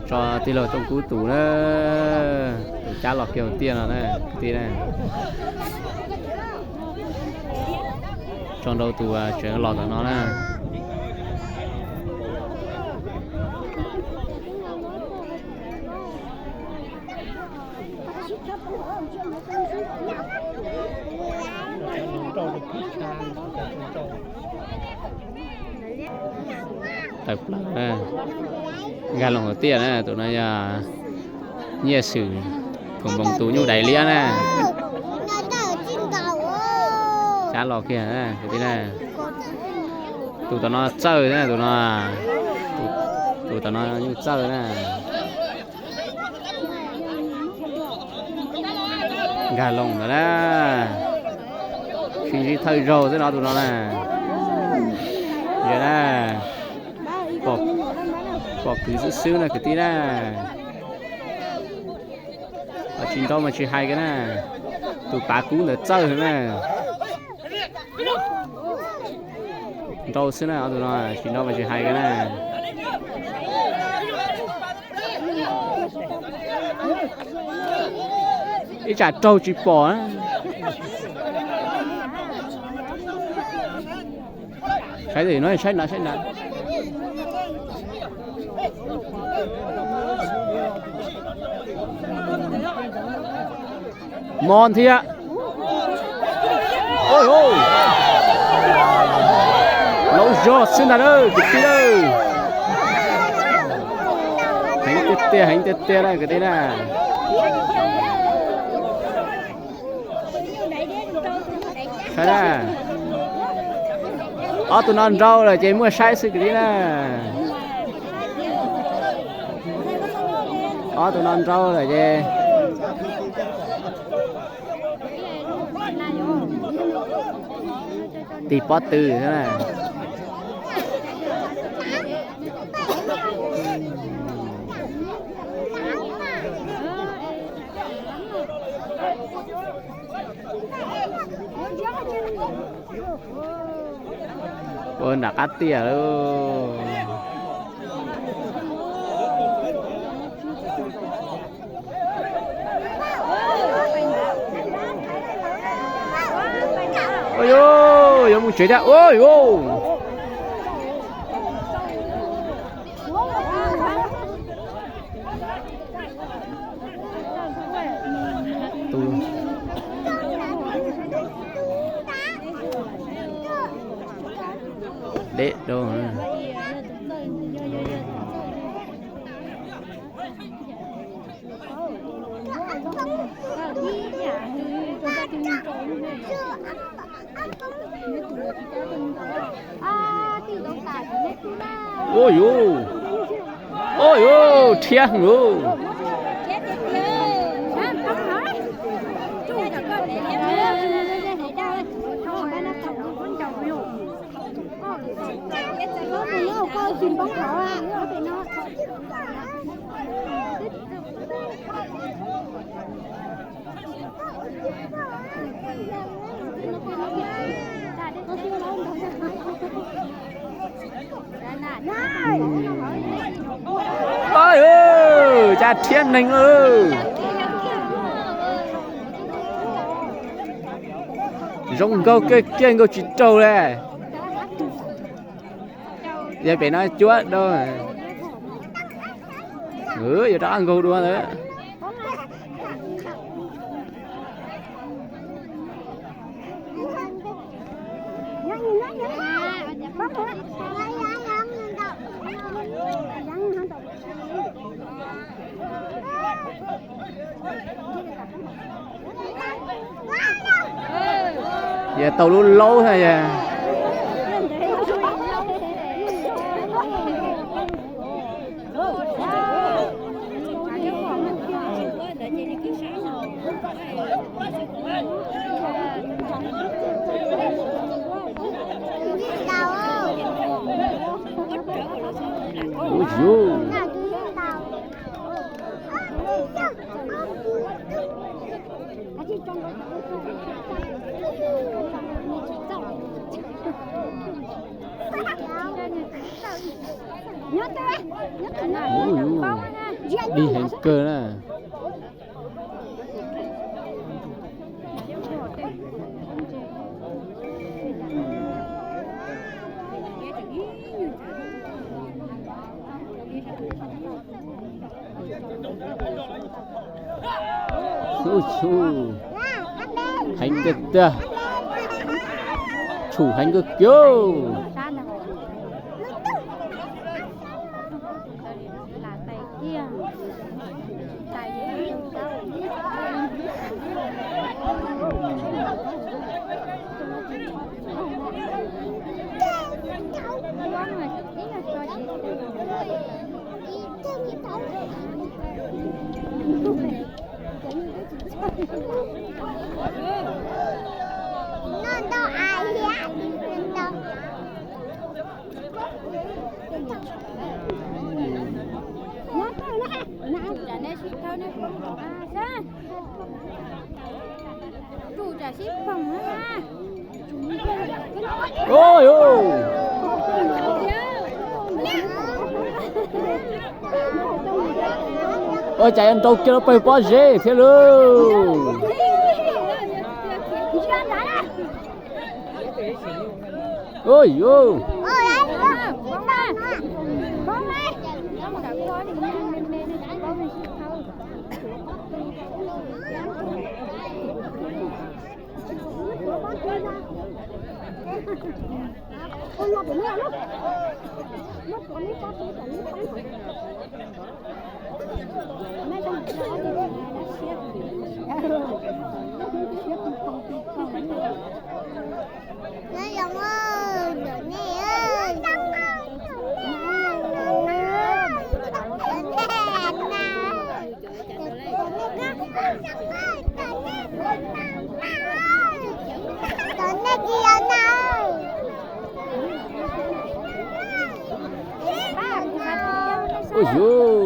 Tso tij laug Tooj Kub tus na, tus cab los kiag hauv tiaj no na kwv tij na. Tso nrau tus tseem los tom no na. Tawm plaws na, nkag loo hauv tiaj na, tus no yog Nyiaj Xwm, Phoom Npoos tus nyuj dais liab na. Cab los kiag na kwv tij na. Tus tom no txawj na, tus no, tus tom no nyuj txawj na. Nkag loo ntawd na, sib ntsib thawj zaug xwb no tus no na. Yog na, pom kwv xwb xwb na kwv tij na. Tsis nrau mas tsis hais kiag na, tus pav kub ntawd txawj na. Nrau xwb na, ob tug no tsis nrau mas tsis hais kiag na. Ib tsam raug tsis pom na. Saib no, saib na, saib na. Mo thiab. Laub zog xwb ntag na kwv tij na. Heev tiag tiag, heev tiag tiag na kwv tij na. Saib na, ob tug no nrau lawm ces muaj saib xwb kwv tij na. Ob tug no nrau lawm ces tig pob tw xwb na. Ua nram qab tiaj lauj. Ua yuav mus tsev thiab. Ua yuav. Tus deb rau. Ua yuav, ua yuav, rhiab heev lauj. Cab rhiab neeg lauj. Zoo nkaug kiag kiag, nkaug tsis raug li. Yog pem no cuab dua. Yuav rov qab nkaug dua ntawd. Yog tau lub laub thiab yog. Ub yus. Ub, dig heev kawg na. Ub, tshum heev tiag tiag. Tshum heev kawg kiag. Ua cas yuav nrau kiag lub pawg pob zeb thiab lauj. Ua yuj. Ua yuj.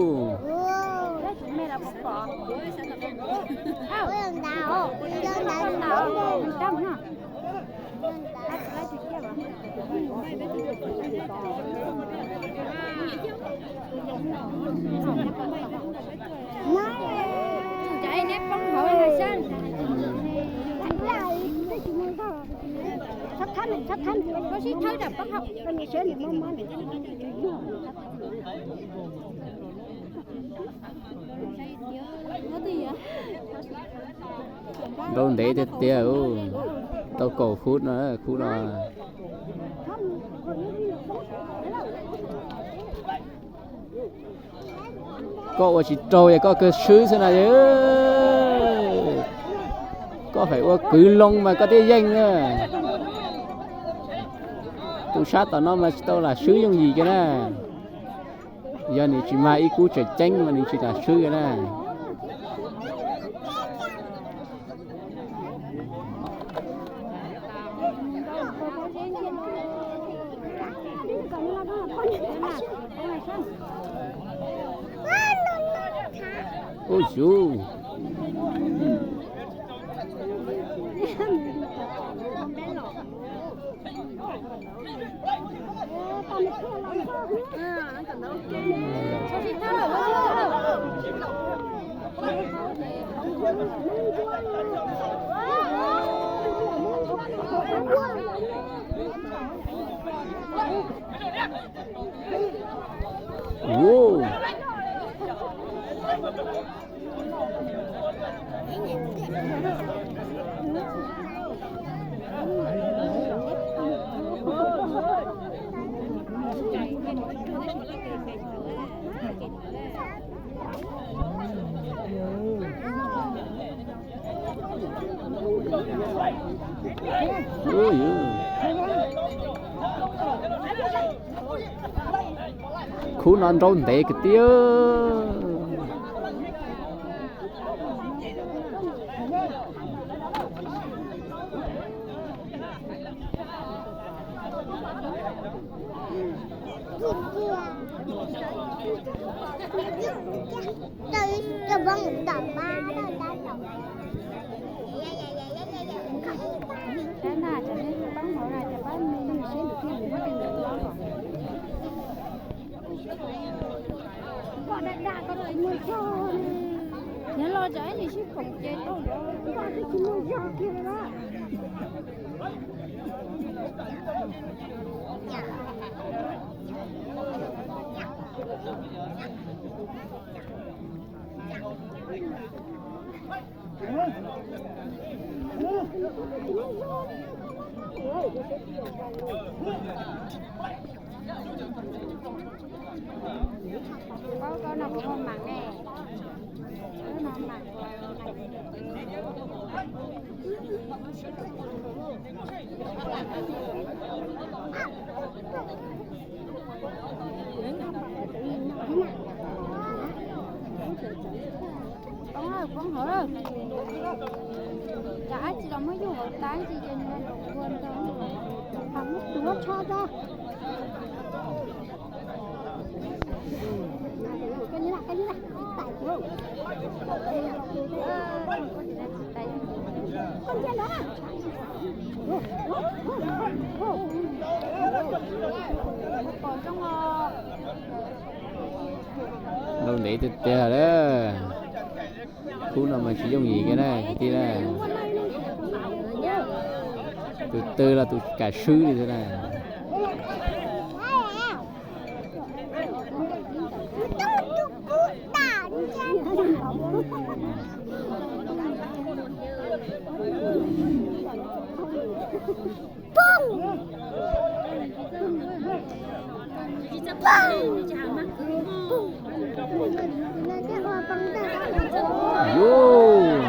Nrau ntev tiag tiag, tau kaum phút no, phút no. Koj ua tsis raug es koj kawg swb xwb na. Koj hais ua kwv loo mas koj thiaj yeej na. Tus sab tom no mas tsis tau lam swb yooj yim kiag na. Yog nws tsis mag ib kub tseem ceeb mas nws tsis lam swb kiag na. Ub yuj. Khub no nrau ntev kwv tij. Nyob los tsam ib nim sib koom ces tau. Koj no kuv ho mam ne. Poob lawm, poob hauv lawm. Cas dab tsi los muab yug hauv tas ntsis ces nws los ua nrog. Hab muab tuav tsho tso. Lauj ntev tiag tiag lawm. Khub no mas tsis yooj yim kiag na kwv tij na. Tus twg los tus kam swb li thiab na. Yuj.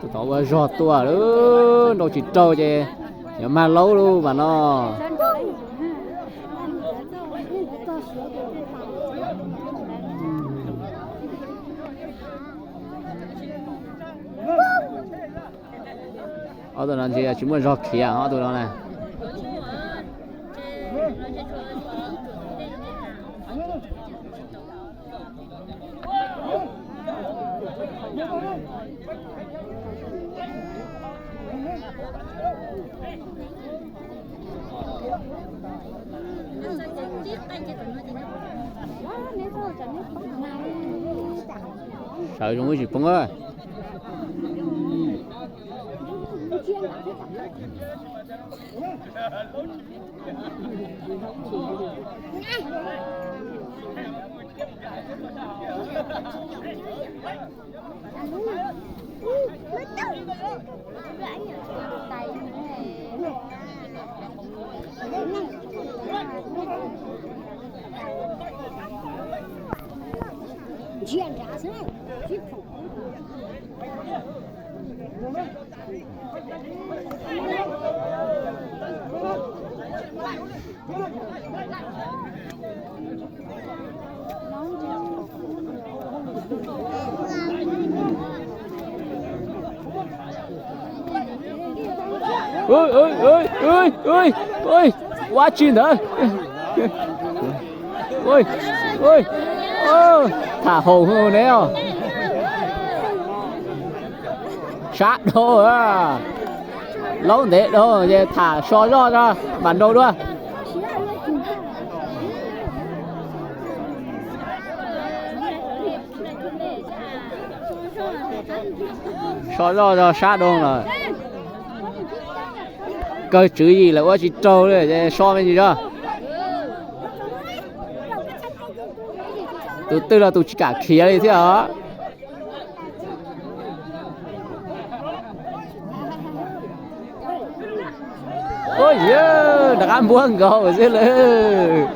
Tus tod ua zog tuaj lawm, nrau tsis raug ces yuav mag laub lawm mas no. Ob tug no ntshe tsis muaj zog khiav ob tug no na. Sawv zoo ib tsis poob. Ua tsi ntawd? Tham haum ne os. Sab dhau, laub ntev dhau es tham so zoj tso mam nrau dua. So zoj tso sab dhau lawm. Kawg tswv yim lawm ua tsis raug li es so me ntsis tso. Tus twg los tus tsis kam khiav li thiab os. Ua yawg, rov qab npuab nkaus xwb lawm.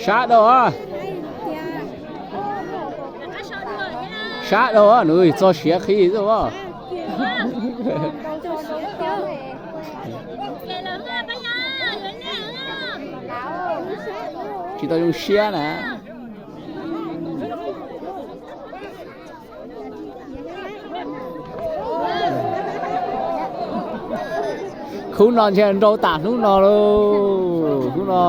Sab dua, sab dua, nws txog siav qhi xwb. Tsis tau zoo siab na. Khub no ntshe nrau tas hnub no lauj, hnub no.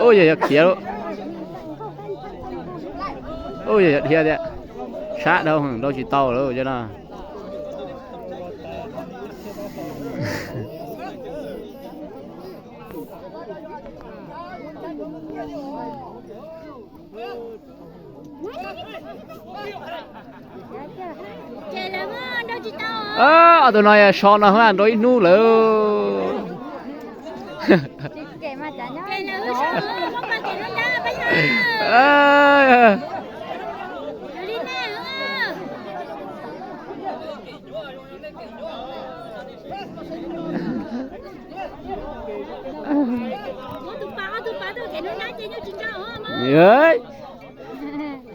Ua yog yog khiav lawm. Ua yog yog dhia tiag. Sab dhau, nrau tsis tau lawm cov no. Ob tug no yog so no nrau ib hnub lawm.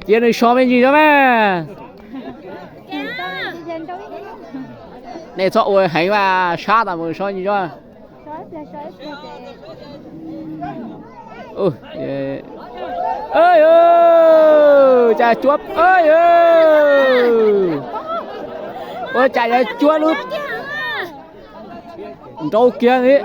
Cia nws so me ntsis tso mas. Nej txhob ua heev mas, sab tas mus so ntsis tso. Cas cuab, ua cas yuav cuab lub nrau kiag li.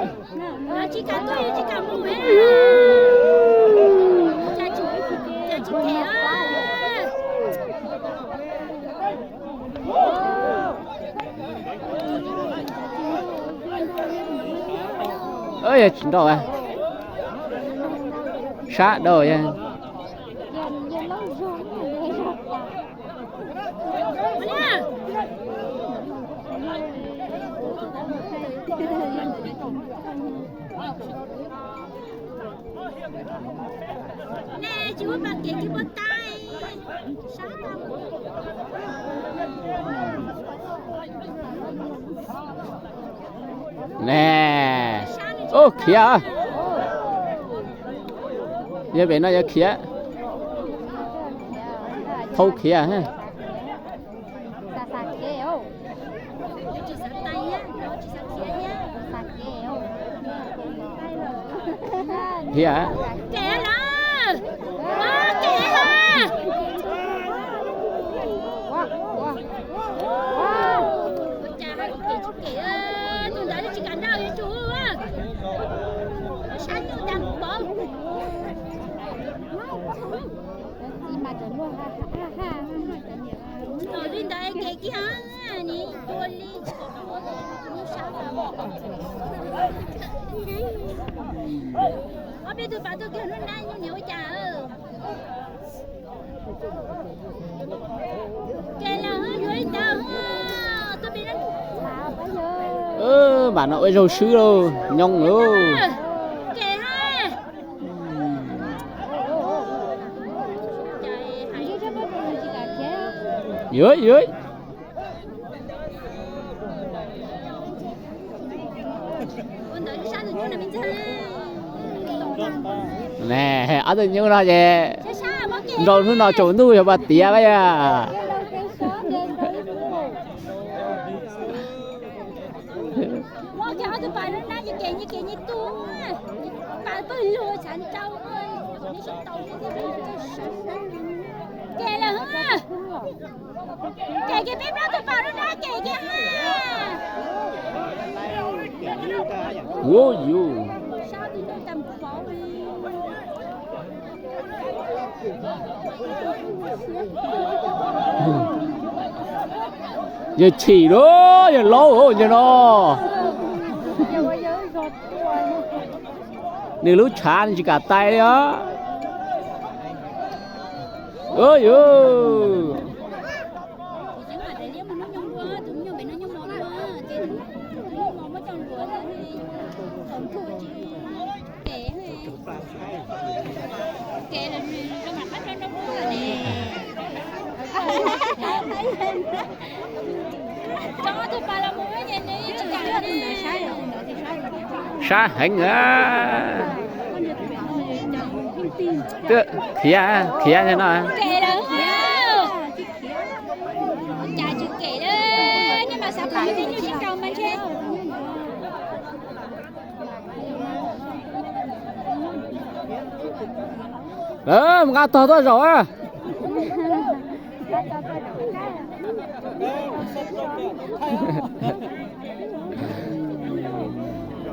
Yog tsis nrau, sab dhau. Nè, ub, khiav. Yog pem no yuav khiav. Thau khiav. Hiam. Li ntawd kev kiag ni tua li. Ob peb tug pas tuaj kiag hnub nab niam ua cas. Ces los yuav ib ntawd. Mas no ua zaug swb lauj, nyooj lauj. Yuav, yuav. Ob tug nyuj no ces nrau hnub no tsaus ntuj yog pas tiav pab yog. Kem lawm ha. Kem kiag peb plaub tug pas lub dab kem kiag ha. Ua yus. Yawg chim lawm, yawg laub ua cas no. Nws lub tshav nws tsis kam tais li os. Ua yus. Sab heev a. Khiav, khiav no. Mus nqa tog tuaj zaum a.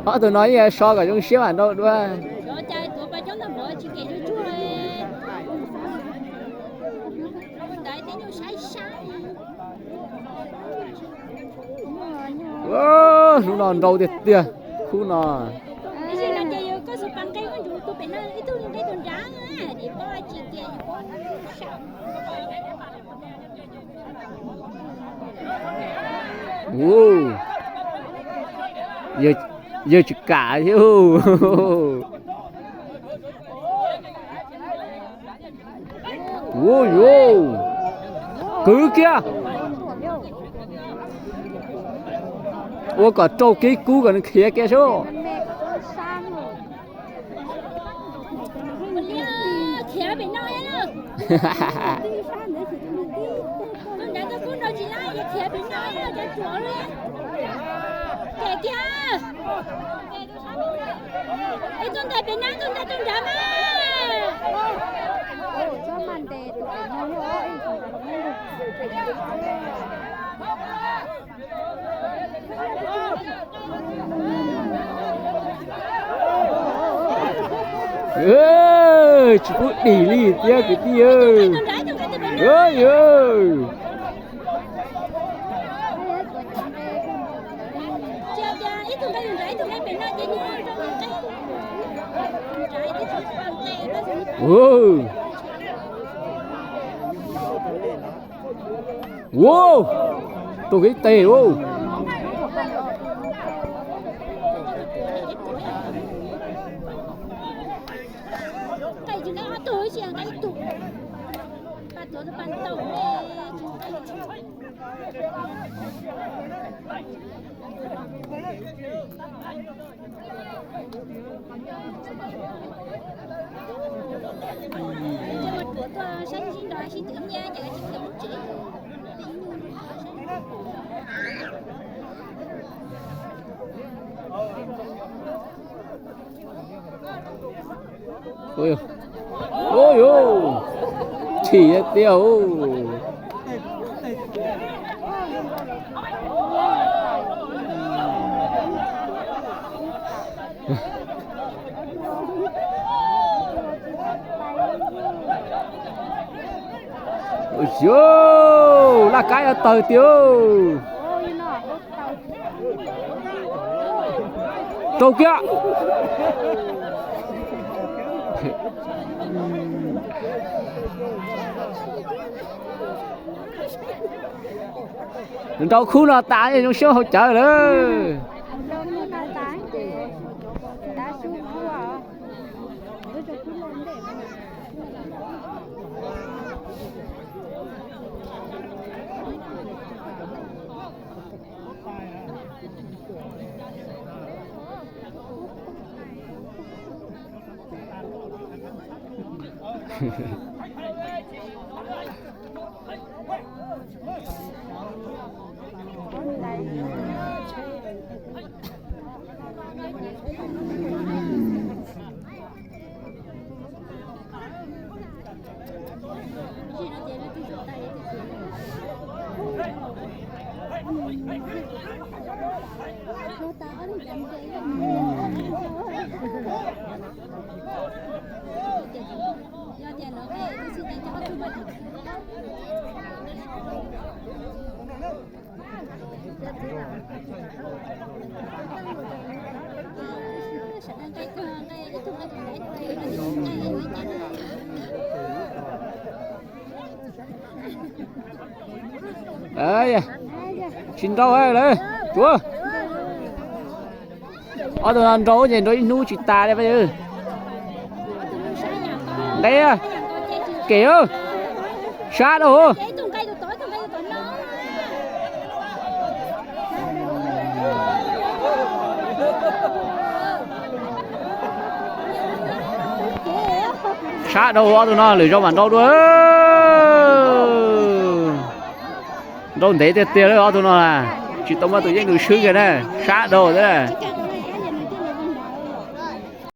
Ob tug no yeej so kom zoo siab mam nrau dua. Hnub no nrau tiag tiag khub no. Yawg tsis kam thiab. Ua yus, kwv kiag. Ua kom raug kev kub kom nws khiav kiag sub. Ib tug ntes pem na, ib tug ntes tus nrad mas. Tsis pub dim li thiab kwv tij. Ua, raug kev tes ua. Ua yus, chim tiag. Ua yus, laj kab yuav tawg tiag. Rau kiag. Nrau khub no tas zoo siab haus cawv lawm. Tsis nrau lawm, tsuav. Ob tug no nrau ces nrau ib hnub tsis tas li. Nqe, kem, sab dhau. Sab dhau ob tug no, lwm zaus mam nrau dua. Nrau ntev tiag tiag li ob tug no, tsis tau muaj tus yeej tus swb kiag na, sab dhau thiab.